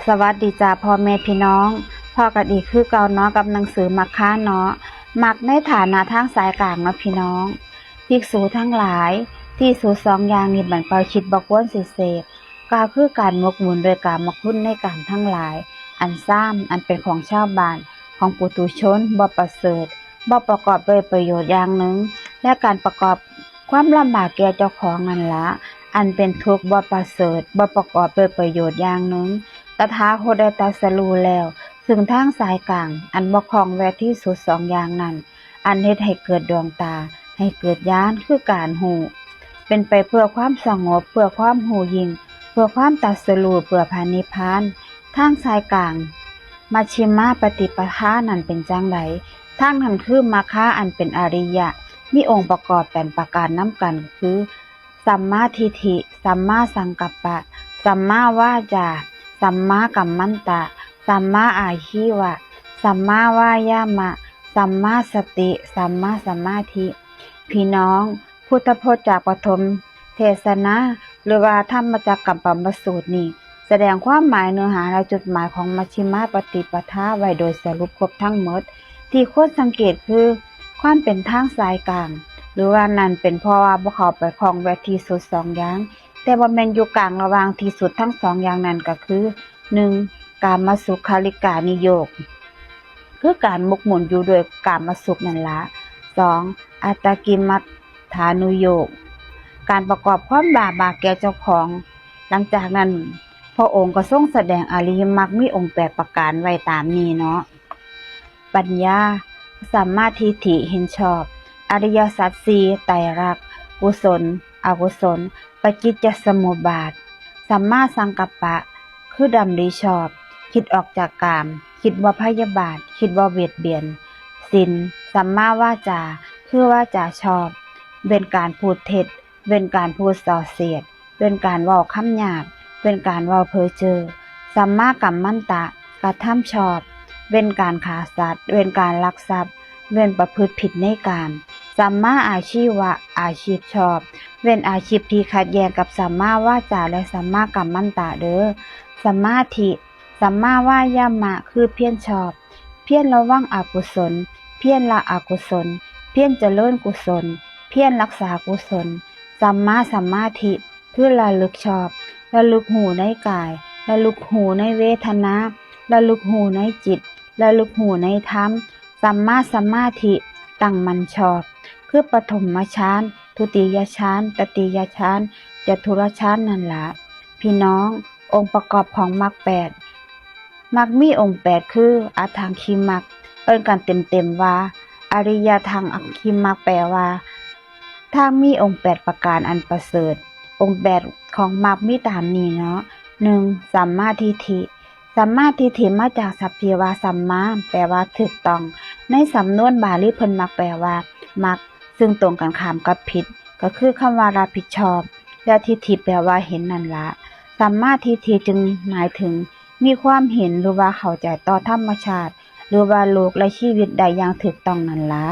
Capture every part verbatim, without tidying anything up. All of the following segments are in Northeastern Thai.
สวัสดีจ้าพ่อแม่พี่น้อง พ้อกันอีกคือเก่าเนาะกับหนังสือมัคคะเนาะ มัคในฐานะทางสายกลางเนาะพี่น้อง ภิกษุทั้งหลาย ที่สุดสองอย่างนี้บรรพชิตบ่ควรสิเสพ ก็คือการหมกมุ่นด้วยกามคุณในกามทั้งหลาย อันซ้ำอันเป็นของชาวบ้าน ของปุถุชน บ่ประเสริฐ บ่ประกอบด้วยประโยชน์อย่างหนึ่ง และการประกอบความลำบากแก่เจ้าของนั่นละ อันเป็นทุกข์บ่ประเสริฐ บ่ประกอบด้วยประโยชน์อย่างหนึ่ง ตถาคตได้ตรัสรู้แล้ว ซึ่งทางสายกลาง อันบ่คล้องแวะที่สุดสองอย่างนั้น อันเฮ็ดให้เกิดดวงตา ให้เกิดญาณ คือการฮู้ เป็นไปเพื่อความสงบ เพื่อความฮู้ยิ่ง เพื่อความตรัสรู้ เพื่อพระนิพพาน ทางสายกลาง มัชฌิมาปฏิปทานั้นเป็นจั่งใด ทางนั้นคือมัคคะอันเป็นอริยะ มีองค์ประกอบแปดประการนำกันคือ สัมมาทิฏฐิ สัมมาสังกัปปะ สัมมาวาจา สัมมากัมมันตะ สัมมาอาชีวะ สัมมาวายามะ สัมมาสติ สัมมาสมาธิ พี่น้อง พุทธพจน์จากปฐมเทศนา หรือว่าธรรมจักรกัปปวัตนสูตรนี้ แสดงความหมายเนื้อหาและจุดหมายของมัชฌิมาปฏิปทาไว้โดยสรุปครบทั้งหมด ที่ควรสังเกตคือ ความเป็นทางสายกลาง หรือว่านั่นเป็นเพราะว่าบ่เข้าไปคล้องแวะที่สุดสองอย่าง แต่บ่แม่นอยู่กลางระหว่างที่สุดทั้งสองอย่างนั้นก็คือ หนึ่ง กามสุขาริกานิโยค คือการหมกมุ่นอยู่ด้วยกามสุขนั่นละ สอง อัตตกิลมัฏฐานุโยค การประกอบความบ้าบาปแก่เจ้าของ หลังจากนั้น พระองค์ก็ทรงแสดงอริยมรรคมีองค์แปดประการไว้ตามนี้เนาะ ปัญญา สัมมาทิฏฐิเห็นชอบ อริยสัจสี่ ไตรลักษณ์ กุศล อกุศล ปฏิจจสมุปบาท สัมมาสังกัปปะ คือดำริชอบ คิดออกจากกาม คิดบ่พยาบาท คิดบ่เบียดเบียน ศีล สัมมาวาจา คือวาจาชอบ เว้นการพูดเท็จ เว้นการพูดส่อเสียด เว้นการเว้าคำหยาบ เว้นการเว้าเพ้อเจ้อ สัมมากัมมันตะ กระทำชอบ เว้นการฆ่าสัตว์ เว้นการลักทรัพย์ เว้นประพฤติผิดในกาม สัมมาอาชีวะ อาชีพชอบ เว้นอาชีพที่ขัดแย้งกับสัมมาวาจาและสัมมากัมมันตะเด้อ สมาธิ สัมมาวายามะ คือเพียรชอบ เพียรระวังอกุศล เพียรละอกุศล เพียรเจริญกุศล เพียรรักษากุศล สัมมาสมาธิ คือระลึกชอบ ระลึกฮู้ในกาย ระลึกฮู้ในเวทนา ระลึกฮู้ในจิต ระลึกฮู้ในธรรม สัมมาสมาธิ ตั้งมั่นชอบ คือปฐมฌาน ทุติยฌาน ตติยฌาน จตุตถฌานนั่นละ พี่น้อง องค์ประกอบของมรรคแปด มรรคมีองค์แปดคือ อัฏฐังคีมรรค เอิ้นกันเต็มๆว่า อริยะทังอัคคีมรรค แปลว่า ทางมีองค์แปดประการอันประเสริฐ องค์แปดของมรรคมีตามนี้เนาะ หนึ่ง สัมมาทิฏฐิ สัมมาทิฏฐิมาจากศัพท์ที่ว่าสัมมา แปลว่าถูกต้อง ในสำนวนบาลีเพิ่นมักแปลว่ามรรค ซึ่งตรงกันข้ามกับผิด ก็คือคำว่ารับผิดชอบ และทิฏฐิแปลว่าเห็นนั่นละ สัมมาทิฏฐิจึงหมายถึงมีความเห็นหรือว่าเข้าใจต่อธรรมชาติ หรือว่าโลกและชีวิตได้อย่างถูกต้องนั่นละ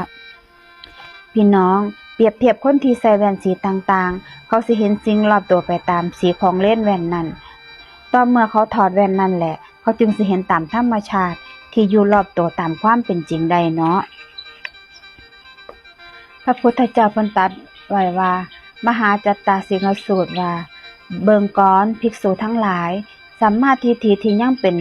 พี่น้อง เปรียบเทียบคนที่ใส่แว่นสีต่างๆ เขาสิเห็นสิ่งรอบตัวไปตามสีของเลนส์แว่นนั้น ต่อเมื่อเขาถอดแว่นนั่นแหละ เขาจึงสิเห็นตามธรรมชาติที่อยู่รอบตัวตามความเป็นจริงได้เนาะ พระพุทธเจ้าเพิ่นตรัสไว้ว่า มหาจัตตาสิกขสูตรว่า เบิ่งก่อนภิกษุทั้งหลาย สัมมาทิฏฐิที่ยังเป็น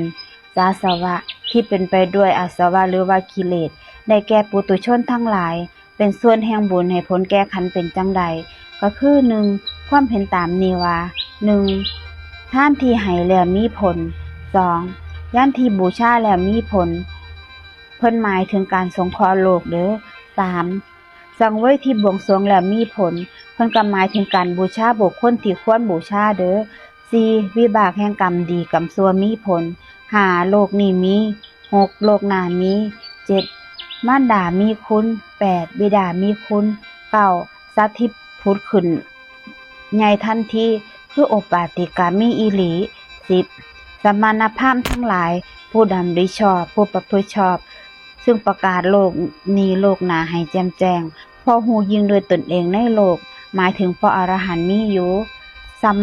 สาสวะ ที่เป็นไปด้วยอาสวะหรือว่ากิเลส ได้แก่ปุถุชนทั้งหลาย เป็นส่วนแห่งบุญให้ผลแก่ขันธ์เป็นจั่งใด ก็คือ หนึ่ง ความเห็นตามนี้ว่า หนึ่ง ทานที่ให้แล้วมีผล สอง ยันที่บูชาแล้วมีผล เพิ่นหมายถึงการสงเคราะห์โลกเด้อ สาม สังเวยที่บวงสรวงแล้วมีผล เพิ่นก็หมายถึงการบูชาบุคคลที่ควรบูชาเด้อ สี่ วิบากแห่งกรรมดีกรรมชั่วมีผล ห้า โลกนี้มี หก โลกหน้ามี เจ็ด มารดามีคุณ แปด บิดามีคุณ เก้า สัตว์ที่ผุดขึ้นใหญ่ทันที คือโอปปาติกามีอีหลี สิบ สมณพราหมณ์ทั้งหลาย ผู้ดำริชอบ ผู้ประพฤติชอบ ซึ่งประกาศโลกนี้โลกหน้าให้แจ่มแจ้ง เพราะฮู้ยิ่งด้วยตนเองในโลก หมายถึงพระอรหันต์มีอยู่ สัม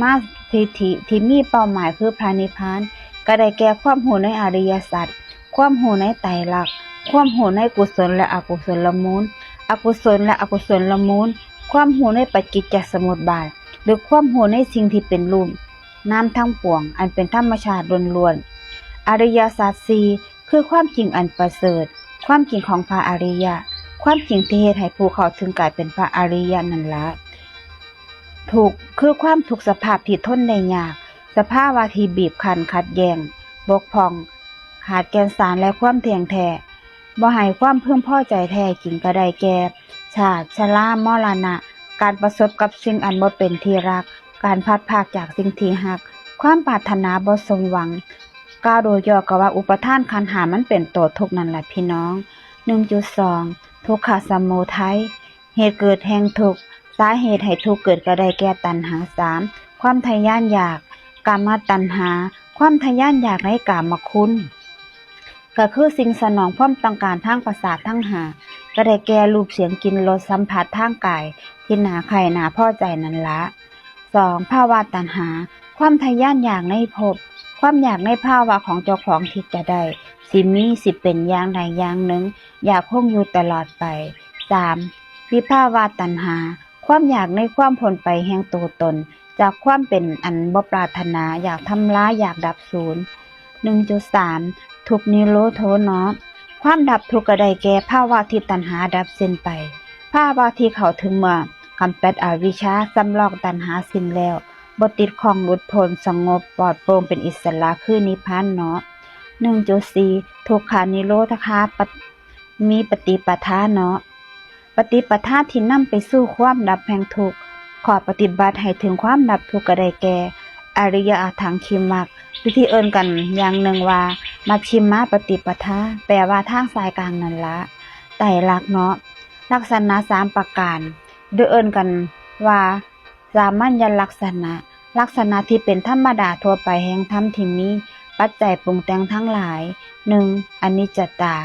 มาทิฏฐิที่มีเป้าหมายคือพระนิพพาน ก็ได้แก่ความรู้ในอริยสัจ ความรู้ในไตรลักษณ์ ความรู้ในกุศลและอกุศลมูล อกุศลและอกุศลมูล ความรู้ในปฏิจจสมุปบาท หรือความรู้ในสิ่งที่เป็นรูปนามทั้งปวง อันเป็นธรรมชาติล้วนๆ อริยสัจสี่ คือความจริงอันประเสริฐ ความจริงของพระอริยะ ความจริงที่เฮ็ดให้ผู้เข้าถึงกลายเป็นพระอริยะนั่นละ ทุกข์ คือความทุกข์สภาพที่ทนได้ยาก สภาวะที่บีบคั้นขัดแย้ง บกพร่อง ขาดแก่นสารและความเที่ยงแท้ บ่ให้ความพึงพอใจแท้จริง ก็ได้แก่ ชาติ ชรา มรณะ การประสบกับสิ่งอันบ่เป็นที่รัก การพลัดพรากจากสิ่งที่ฮัก ความปรารถนาบ่สมหวัง กล่าวโดยย่อก็ว่าอุปาทานขันธ์ห้ามันเป็นตัวทุกข์นั่นแหละพี่น้อง หนึ่งจุดสอง ทุกขสมุทัย เหตุเกิดแห่งทุกข์ สาเหตุให้ทุกข์เกิดก็ได้แก่ตัณหาสาม ความทะยานอยาก กามตัณหา ความทะยานอยากในกามคุณ ก็คือสิ่งสนองความต้องการทางประสาททั้งห้า ก็ได้แก่รูป เสียง กลิ่น รส สัมผัสทางกาย ที่น่าใคร่น่าพอใจนั่นละ สอง ภวตัณหา ความทะยานอยากในภพ ความอยากในภาวะของเจ้าของที่จะได้ สิมี สิเป็นอย่างใดอย่างหนึ่ง อยากคงอยู่ตลอดไป สาม วิภวตัณหา ความอยากในความพ้นไปแห่งตัวตน จากความเป็นอันบ่ปรารถนา อยากทำลาย อยากดับสูญ หนึ่งจุดสาม ทุกข์นิโรโธเนาะ ความดับทุกข์ก็ได้แก่ภาวะที่ตัณหาดับสิ้นไป ภาวะที่เข้าถึงเมื่อกำจัดอวิชชา สำรอกตัณหาสิ้นแล้ว บ่ติดข้องหลุดพ้น สงบปลอดโปร่งเป็นอิสระ คือนิพพานเนาะ หนึ่งจุดสี่ ทุกขานิโรธคาปะ มีปฏิปทาเนาะ ปฏิปทาที่นำไปสู่ความดับแห่งทุกข์ ข้อปฏิบัติให้ถึงความดับทุกข์ก็ได้แก่ อริยอัตถังคขิมรรค หรือที่เอิ้นกันอย่างหนึ่งว่า มัชฌิมมาปฏิปทา แปลว่าทางสายกลางนั่นละ ไตรลักษณ์เนาะ ลักษณะสามประการ หรือเอิ้นกันว่า สามัญลักษณะ ลักษณะที่เป็นธรรมดาทั่วไปแห่งธรรมที่มีปัจจัยปรุงแต่งทั้งหลาย หนึ่ง อนิจจตา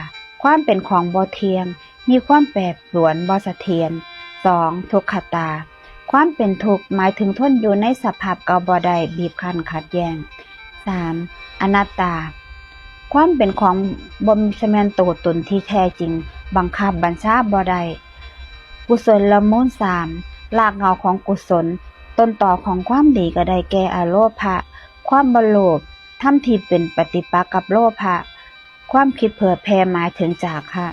ความเป็นของบ่เที่ยง มีความแปรปรวนบ่เสถียร สอง ทุกขตา ความเป็นทุกข์ หมายถึงทนอยู่ในสภาพเก่าบ่ได้ บีบคั้นขัดแย้ง สาม อนัตตา ความเป็นของบ่แม่นตัวตนที่แท้จริง บังคับบัญชาบ่ได้ กุศลมูลสาม รากเหง้าของกุศล ต้นตอของความดีก็ได้แก่อโลภะ ความบ่โลภ ธรรมที่เป็นปฏิปักษ์กับโลภะ ความคิดเผื่อแผ่หมายถึงจาคะ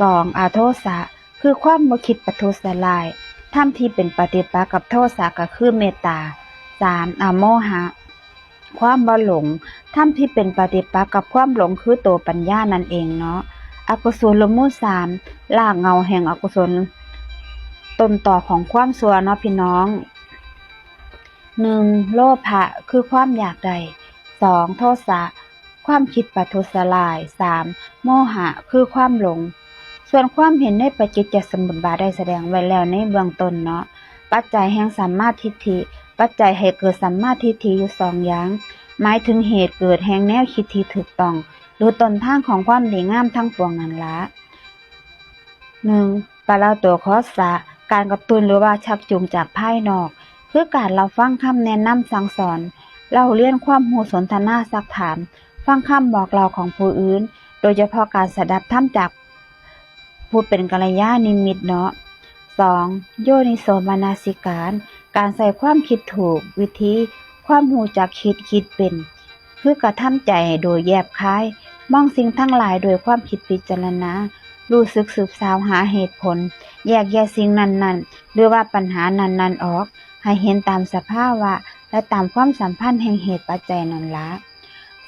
สอง อโทสะ คือความบ่คิดประทุษร้าย ธรรมที่เป็นปฏิปักษ์กับโทสะก็คือเมตตา สาม อโมหะ ความบ่หลง ธรรมที่เป็นปฏิปักษ์กับความหลงคือตัวปัญญานั่นเองเนาะ อกุศลมูลสาม รากเหง้าแห่งอกุศล ต้นตอของความชั่วเนาะพี่น้อง หนึ่ง โลภะ คือความอยากได้ สอง โทสะ ความคิดประทุษร้าย สาม โมหะ คือความหลง ส่วนความเห็นในปฏิจจสมุปบาทได้แสดงไว้แล้วในเบื้องต้นเนาะ ปัจจัยแห่งสัมมาทิฏฐิ ปัจจัยให้เกิดสัมมาทิฏฐิอยู่สองอย่าง หมายถึงเหตุเกิดแห่งแนวคิดที่ถูกต้อง หรือต้นทางของความดีงามทั้งปวงนั่นละ หนึ่ง ปรโตฆษะ การกระตุ้นหรือว่าชักจูงจากภายนอก คือการรับฟังคำแนะนำสั่งสอน เล่าเรียนความรู้ สนทนาซักถาม ฟังคำบอกเล่าของผู้อื่น โดยเฉพาะการสดับธรรมจากผู้เป็นกัลยาณมิตรเนาะ สอง โยนิโสมนสิการ การใช้ความคิดถูกวิธี ความรู้จักคิด คิดเป็น คือกระทำใจโดยแยบคาย มองสิ่งทั้งหลายโดยความคิดพิจารณา รู้สึกสืบสาวหาเหตุผล แยกแยะสิ่งนั้นๆ หรือว่าปัญหานั้นๆ ออก ให้เห็นตามสภาวะ และตามความสัมพันธ์แห่งเหตุปัจจัยนั่นละ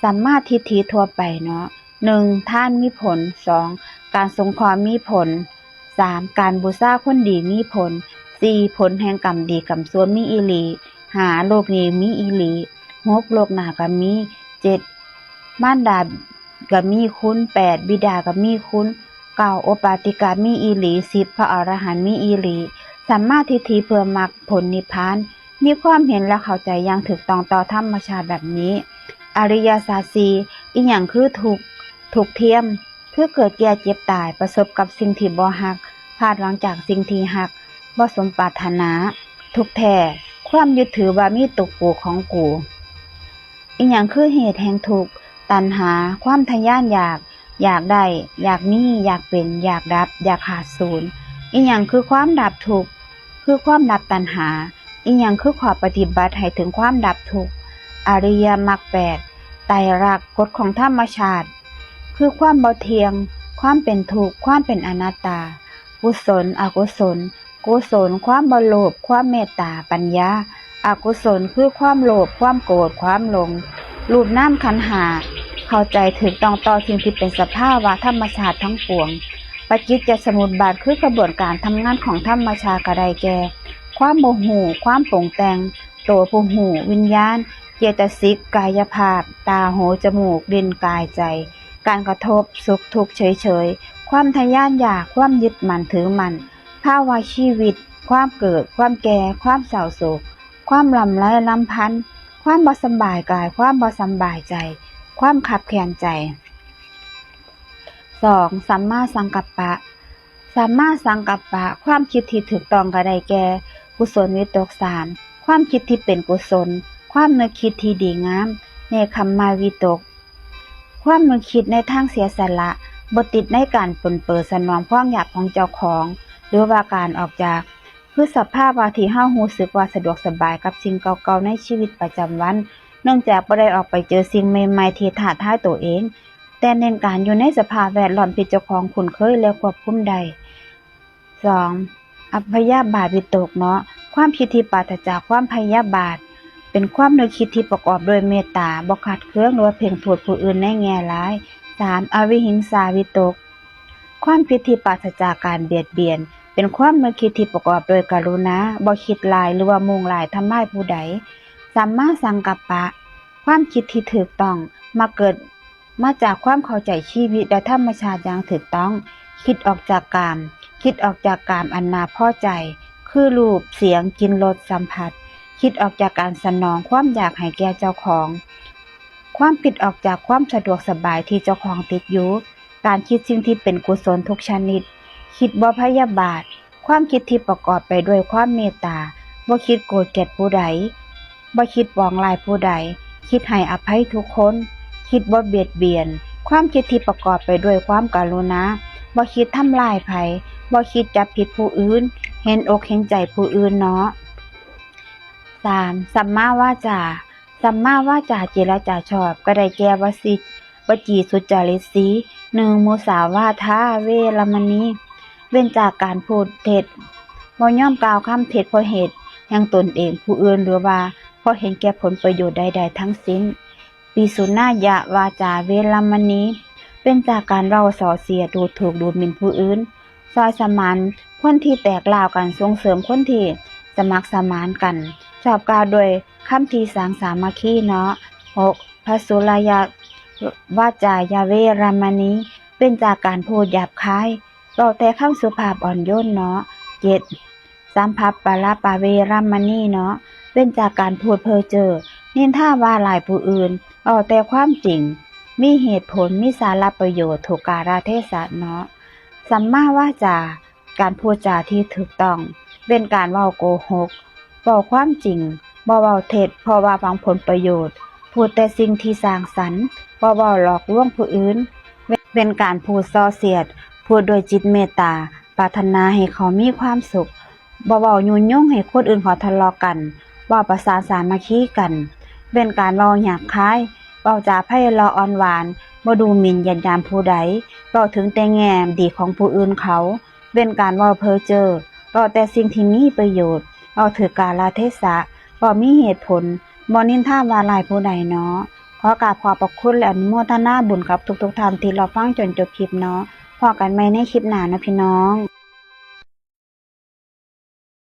สัมมาทิฏฐิทั่วไปเนาะ หนึ่ง ทานมีผล สอง การสงเคราะห์มีผล สาม การบูชาคนดีมีผล สี่ ผลแห่งกรรมดีกรรมชั่วมีอีหลี ห้า โลกนี้มีอีหลี หก โลกหน้าก็มี เจ็ด มารดาก็มีคุณ แปด บิดาก็มีคุณ เก้า โอปปาติกะมีอีหลี สิบ พระอรหันต์มีอีหลี สัมมาทิฏฐิเพื่อมรรคผลนิพพาน มีความเห็นและเข้าใจอย่างถูกต้องต่อธรรมชาติแบบนี้ อริยสัจสี่ อิหยังคือทุกข์ ทุกข์เทียม คือเกิดแก่เจ็บตาย ประสบกับสิ่งที่บ่ฮัก พลาดหวังจากสิ่งที่ฮัก บ่สมปรารถนา ทุกข์แท้ ความยึดถือว่ามีตัวกูของกู อิหยังคือเหตุแห่งทุกข์ ตัณหา ความทะยานอยาก อยากได้ อยากมี อยากเป็น อยากดับ อยากขาดสูญ อิหยังคือความดับทุกข์ คือความดับตัณหา อิหยังคือข้อปฏิบัติให้ถึงความดับทุกข์ อริยมรรคแปด ไตรลักษณ์ กฎของธรรมชาติ คือความบ่เที่ยง ความเป็นทุกข์ ความเป็นอนัตตา กุศล อกุศล กุศล ความบ่โลภ ความเมตตา ปัญญา อกุศล คือความโลภ ความโกรธ ความหลง รูปนามขันธ์ห้า เข้าใจถูกต้องต่อสิ่งที่เป็นสภาวะธรรมชาติทั้งปวง ปฏิจจสมุปบาท คือกระบวนการทำงานของธรรมชาติ ก็ได้แก่ ความบ่ฮู้ ความปรุงแต่ง ตัวผู้ฮู้ วิญญาณ เจตสิก กายภาพ ตา หู จมูก ลิ้น กาย ใจ การกระทบ สุข ทุกข์ เฉยๆ ความทะยานอยาก ความยึดมั่นถือมั่น ภาวะชีวิต ความเกิด ความแก่ ความเศร้าโศก ความลำไรลำพันธ์ ความบ่สำบายกาย ความบ่สำบายใจ ความคับแค้นใจ สอง สัมมาสังกัปปะ สัมมาสังกัปปะ ความคิดที่ถูกต้องก็ได้แก่ กุศลวิตกสาม ความคิดที่เป็นกุศล ความนึกคิดที่ดีงาม เนกขัมมาวิตก ความนึกคิดในทางเสียสละ บ่ติดในการปรนเปื้อสนองความอยากของเจ้าของ หรือว่าการออกจาก คือสภาวะที่เฮารู้สึกว่าสะดวกสบายกับสิ่งเก่าๆในชีวิตประจำวัน เนื่องจากบ่ได้ออกไปเจอสิ่งใหม่ๆที่ท้าทายตัวเอง แต่เน้นการอยู่ในสภาพแวดล้อมที่เจ้าของคุ้นเคยและควบคุมได้ สอง อัพยาบาทวิตกเนาะ ความคิดที่ปราศจากความพยาบาท เป็นความนึกคิดที่ประกอบด้วยเมตตา บ่ขัดเคืองหรือว่าเพ่งโทษผู้อื่นในแง่ร้าย สาม อวิหิงสาวิตก ความคิดที่ปราศจากการเบียดเบียน เป็นความนึกคิดที่ประกอบด้วยกรุณา บ่คิดร้ายหรือว่ามุ่งร้ายทำร้ายผู้ใด สัมมาสังกัปปะ ความคิดที่ถูกต้อง มักเกิดมาจากความเข้าใจชีวิตและธรรมชาติอย่างถูกต้อง คิดออกจากกาม คิดออกจากกามอันน่าพอใจ คือรูป เสียง กลิ่น รส สัมผัส คิดออกจากการสนองความอยากให้แก่เจ้าของ ความคิดออกจากความสะดวกสบายที่เจ้าของติดอยู่ การคิดสิ่งที่เป็นกุศลทุกชนิด คิดบ่พยาบาท ความคิดที่ประกอบไปด้วยความเมตตา บ่คิดโกรธเกลียดผู้ใด บ่คิดปองร้ายผู้ใด คิดให้อภัยทุกคน คิดบ่เบียดเบียน ความคิดที่ประกอบไปด้วยความกรุณา บ่คิดทำร้ายไผ บ่คิดจับผิดผู้อื่น เห็นอกเห็นใจผู้อื่นเนาะ สาม สัมมาวาจา สัมมาวาจาเจรจาชอบ ก็ได้แก่วสี วจีสุจริตสี่ หนึ่ง มุสาวาทา เวรมณี เว้นจากการพูดเท็จ บ่ยอมกล่าวคำเท็จเพราะเหตุแห่งตนเอง ผู้อื่น หรือว่าเพราะเห็นแก่ผลประโยชน์ใดๆทั้งสิ้น ปิสุนายะวาจา เวรมณี เว้นจากการเว้าส่อเสียด ดูถูกดูหมิ่นผู้อื่น ซอยสมานคนที่แตกร้าวกัน ส่งเสริมคนที่สมัครสมานกัน ชอบกล่าวด้วยคำที่สร้างสามัคคีเนาะ หก พสุรายะวาจายะ เวรมณี เว้นจากการพูดหยาบคาย เว้าแต่คำสุภาพอ่อนโยนเนาะ เจ็ด สัมภปปะละปะ เวรมณีเนาะ เว้นจากการพูดเพ้อเจ้อ นินทาว่าร้ายผู้อื่น เว้าแต่ความจริง มีเหตุผล มีสาระประโยชน์ ถูกกาลเทศะเนาะ สัมมาวาจา การพูดจาที่ถูกต้อง เว้นการเว้าโกหก เว้าความจริง บ่เว้าเท็จ เพราะว่าหวังผลประโยชน์ พูดแต่สิ่งที่สร้างสรรค์ บ่เว้าหลอกลวงผู้อื่น เว้นการพูดส่อเสียด พูดด้วยจิตเมตตา ปรารถนาให้เขามีความสุข บ่เว้ายุยงให้คนอื่นเขาทะเลาะกัน เว้าประสานสามัคคีกัน เว้นการเว้าหยาบคาย เว้าจาไพเราะอ่อนหวาน บ่ดูหมิ่นเหยียดหยามผู้ใด เว้าถึงแต่แง่ดีของผู้อื่นเขา เว้นการเว้าเพ้อเจ้อ เว้าแต่สิ่งที่มีประโยชน์ เว้าถูกกาลเทศะ เว้ามีเหตุผล บ่นินทาว่าร้ายผู้ใดเนาะ ขอกราบขอบพระคุณและอนุโมทนาบุญกับทุกๆท่านที่รับฟังจนจบคลิปเนาะ พ้อกันใหม่ในคลิปหน้านะพี่น้อง